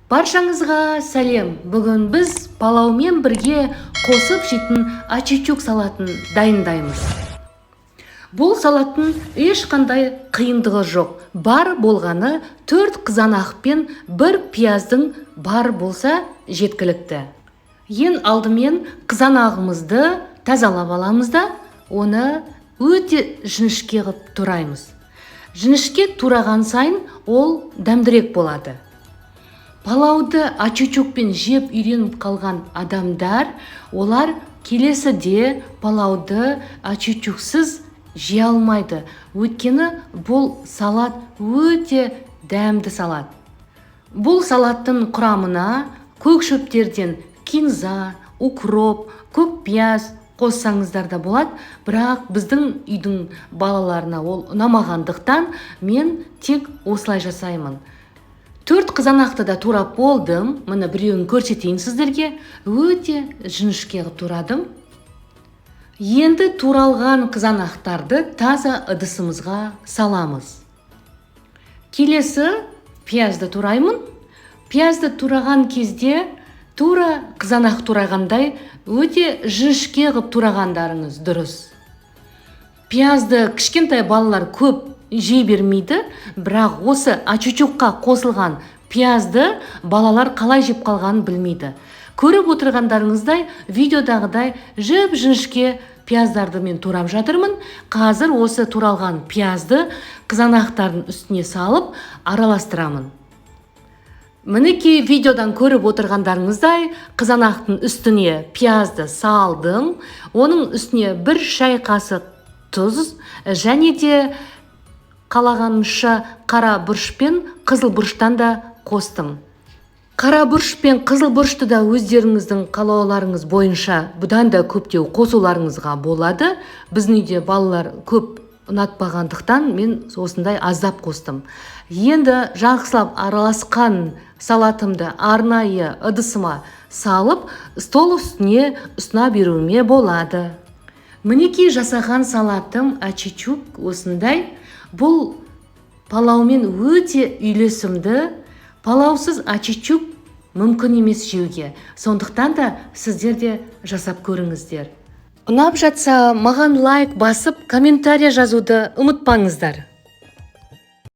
Баршаңызға сәлем! Бүгін біз палаумен бірге қосып жейтін ачичук салатын дайындаймыз. Бұл салаттың ешқандай қиындығы жоқ. Бар болғаны 4 қызанақ пен 1 пияздың бар болса, жеткілікті. Ең алдымен қызанағымызды тазалап аламыз да, оны өте жіңішке қылып тураймыз. Жіңішке тураған сайын ол дәмдірек болады. Палауды ачичукпен жеп үйреніп қалған адамдар, олар келесіде палауды ачичуксыз жей алмайды, өйткені бұл салат өте дәмді салат. Бұл салаттың құрамына көк шөптерден кинза, укроп, көк пияз қоссаңыздар да болады, бірақ біздің үйдің балаларына ол ұнамағандықтан, мен тек осылай жасаймын. 4 қызанақты да турап болдым. Міне, біреуін көрсетейін сіздерге. Өте жіңішке қылып турадым. Енді туралған қызанақтарды таза ыдысымызға саламыз. Келесі пиязды тураймын. Пиязды тураған кезде тура қызанақ турағандай өте жіңішке қылып турағандарыңыз дұрыс. Пиязды кішкентай балалар көп жей бермейді, бірақ осы ачичукқа қосылған пиязды балалар қалай жеп қалғанын білмейді. Көріп отырғандарыңыздай, видеодағыдай жіп жіңішке пияздарды мен турап жатырмын. Қазір осы туралған пиязды қызанақтардың үстіне салып араластырамын. Мінекей, видеодан көріп отырғандарыңыздай, қызанақтың үстіне пиязды салдым. Оның үстіне 1 шай қасық тұз және де қалағанымызша қара бұрыш пен қызыл бұрыштан да қостым. Қара бұрыш пен қызыл бұрышты да өздеріңіздің қалауларыңыз бойынша бұдан да көптеу қосуларыңызға болады. Біздің үйде балалар көп ұнатпағандықтан, мен осындай аздап қостым. Енді жақсылап араласқан салатымды арнайы ыдысыма салып, стол үстіне ұсына беруіме болады. Мінекей, жасаған салатым ачичук осындай. Бұл палаумен өте үйлесімді. Палаусыз ачичук мүмкін емес жеуге. Сондықтан да сіздер де жасап көріңіздер. Ұнап жатса, маған лайк басып, комментарий жазуды ұмытпаңыздар.